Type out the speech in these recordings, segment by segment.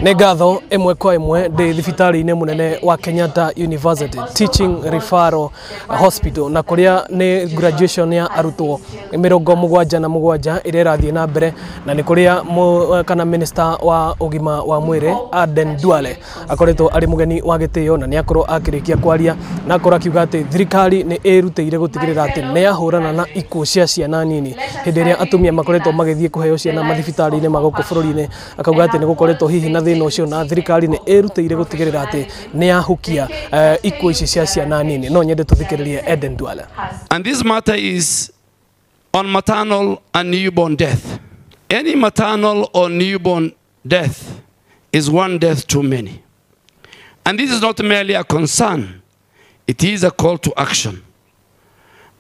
Nĩ ngatho ĩmwe kwa ĩmwe ndĩ thibitarĩ-inĩ mũnene wa Kenyatta University Teaching Referral Hospital, na kũrĩa nĩ graduation ya arutwo 77 ĩrĩa ĩrathiĩ na mbere, na nĩ kũrĩa kana minister wa ũgima wa mwĩrĩ Aden Duale akoretwo arĩ mũgeni wa gĩtĩo, na nĩ akorwo akĩrĩkia kwaria na akorwo akiuga atĩ thirikari nĩ ĩrutĩire gũtigĩrĩra atĩ nĩ yahũrana na ikuũ cia ciana nini hĩndĩ ĩrĩa atumia makoretwo magĩthiĩ kũheo ciana mathibitarĩ-inĩ ma gũkũ bũrũri-inĩ. Akauga atĩ nĩ gũkoretwo hihi na thĩna ũcio, na thirikari nĩ ĩrutĩire gũtigĩrĩra atĩ nĩ yahukia ikuũ ici cia ciana nini. No nyende tũthikĩrĩrie Aden Duale. And this matter is on maternal and newborn death. Any maternal or newborn death is one death too many. And this is not merely a concern, it is a call to action.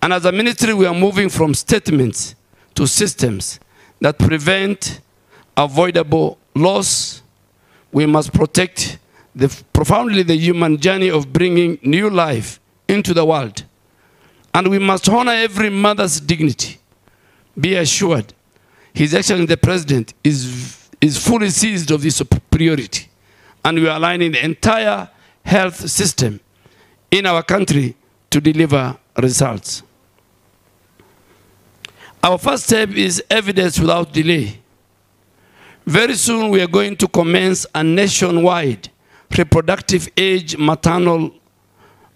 And as a ministry, we are moving from statements to systems that prevent avoidable loss. We must protect profoundly the human journey of bringing new life into the world. And we must honor every mother's dignity. Be assured, His Excellency the President is fully seized of this priority. And we are aligning the entire health system in our country to deliver results. Our first step is evidence without delay. Very soon we are going to commence a nationwide reproductive age maternal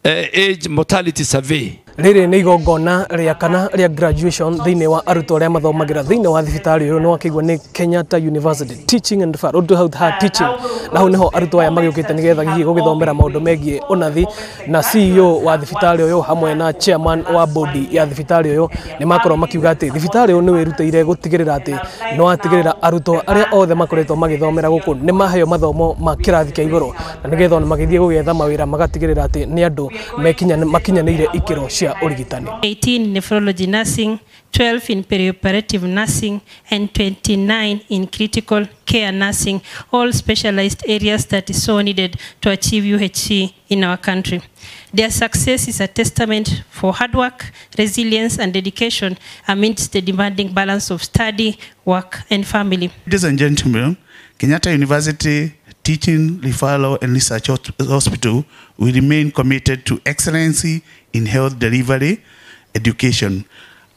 age mortality survey. Rĩrĩ nĩ igongona rĩa kana rĩa graduation thĩinĩ wa arutwo arĩa mathomagĩra thĩinĩ wa thibitarĩ ũyũ, nĩ wakĩigua nĩ Kenyatta University Teaching and Referral Teaching, na hau nĩho arutwo aya magĩũkĩte nĩgetha hihi gũgĩthomera maũndũ megiĩ ũnathi. Na CEO wa thibitarĩ ũyũ hamwe na chairman wa bodi ya thibitarĩ ũyũ nĩ makorwo makiuga atĩ thibitarĩ ũyũ nĩ wĩrutĩire gũtigĩrĩra atĩ nĩ watigĩrĩra arutwo arĩa othe makoretwo magĩthomera gũkũ nĩ maheo mathomo ma kĩrathi kĩa igũrũ, na nĩgetha ona magĩthiĩ gũgĩetha mawĩra magatigĩrĩra atĩ nĩ andũ makinyanĩire ikĩro cia ũrigitani. 18 nephrology nursing, 12 in perioperative nursing, and 29 in critical care nursing, all specialized areas that is so needed to achieve UHC in our country. Their success is a testament for hard work, resilience, and dedication amidst the demanding balance of study, work, and family. Ladies and gentlemen, Kenyatta University Teaching, Referral, and Research Hospital will remain committed to excellency in health delivery, education.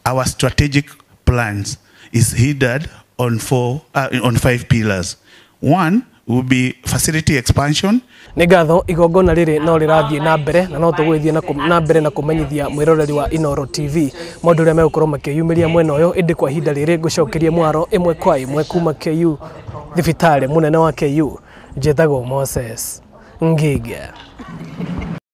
Our strategic plans is hindered on 5 pillars. One will be facility expansion. Nĩ ngatho, igongona rĩrĩ no rĩrathiĩ na mbere, na no tũgũgĩthiĩ na mbere na kũmenyithia mwĩroreri wa Inooro TV maũndũ ũrĩa megũkorwo makĩyumĩria mwena ũyũ. Ĩndĩ kwa ihinda rĩrĩ ngũcokerie mwaro ĩmwe kwa ĩmwe kuma KU thibitarĩ mũnene wa KU. Njĩtagwo Moses Ngige.